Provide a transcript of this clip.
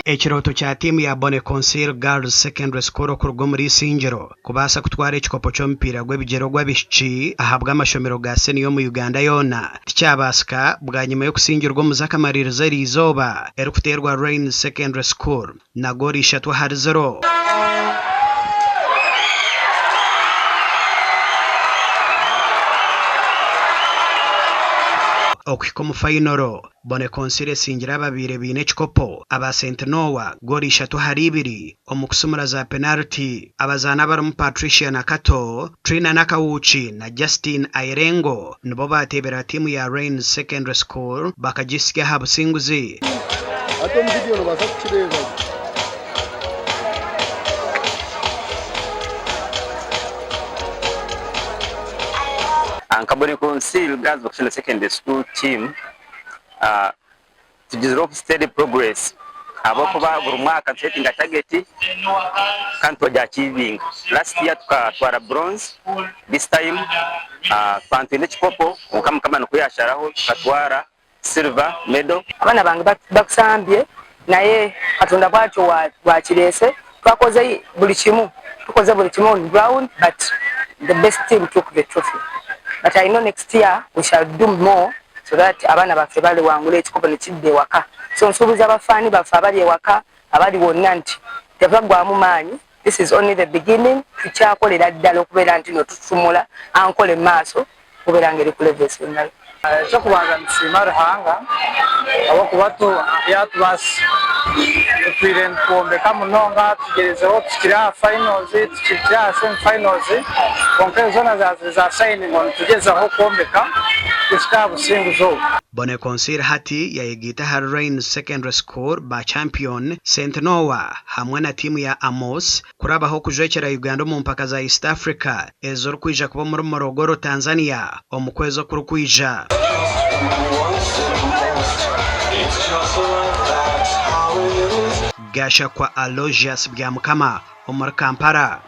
Ekirooto kya tiimu ya Bone Consil Girls Secondary School okuruga omuri Isingiro kubaasa kutwara ekikopo ky'omupiira gw'ebigyere ogw'abaishiki ahabw'amashomero ga siniya omu Uganda yoona tikyabaasika bwanyima y'okusingirwa omu z'akamaririzo eriizooba erikuteerwa Rains Secondary School na goolo ishatu ahari ziro. Okuhika omu fayinoro, Bone Konsire esingire ababaire baine ekikopo aba Saint Noah goolo ishatu ahari ibiri omu kusumura za penariti. Abazaani abarimu Patricia Nakato, Trina Nakawuki na Justine Ayerengo nibo baateebera tiimu ya Rains Secondary School bakagisya aha businguzi. Hati omu vidiyo noobaasa kukireeba gye. Nka Bone Consil Girls Vocational Secondary School team, Tugizireho steady progress ahabw'okuba buri mwaka nitusetinga target kandi twagiachievinga. Last year tukatwara bronze, this time twaba nitwenda ekikopo kwonka Mukama nikwo yasharaho tukatwara silver medal. Abaana bange bakusambye naye Katonda bwatyo bwakireese twakoze buri kimu tukoze buri kimu on ground but the best team took the trophy but I know next year we shall do more so that abaana baffe baliwangula ekikopo nekidda ewaka so nsuubiza ba fan baffe abali ewaka abali wonna nti tebaggwamu maanyi this is only the beginning tukyakolera ddala okubeera ntino tutumula Ankole mumaaso okubeera nga eri ku level esembayo. Eky'okubanza nitusiima Ruhanga ahabw'okuba yaatubaasisa. Tutwire nitwombeka munonga tugyerezeho tuhikire aha finals, tuhikire aha semi finals kwonka ezo zoona zaaba ziri za sayini ngu nitugyezaho kwombeka kuhika aha businguzi obu. Bone Consil hati yayegaita ahari Rains Secondary School ba champion Saint Noah hamwe na tiimu ya Amos kurabaho okujwekyera Uganda omu mpaka za East Africa ezirikwija kuba omuri Morogoro, Tanzania omu kwezi okurikwija. Gashakwa Aloysius Byamukama omuri Kampala.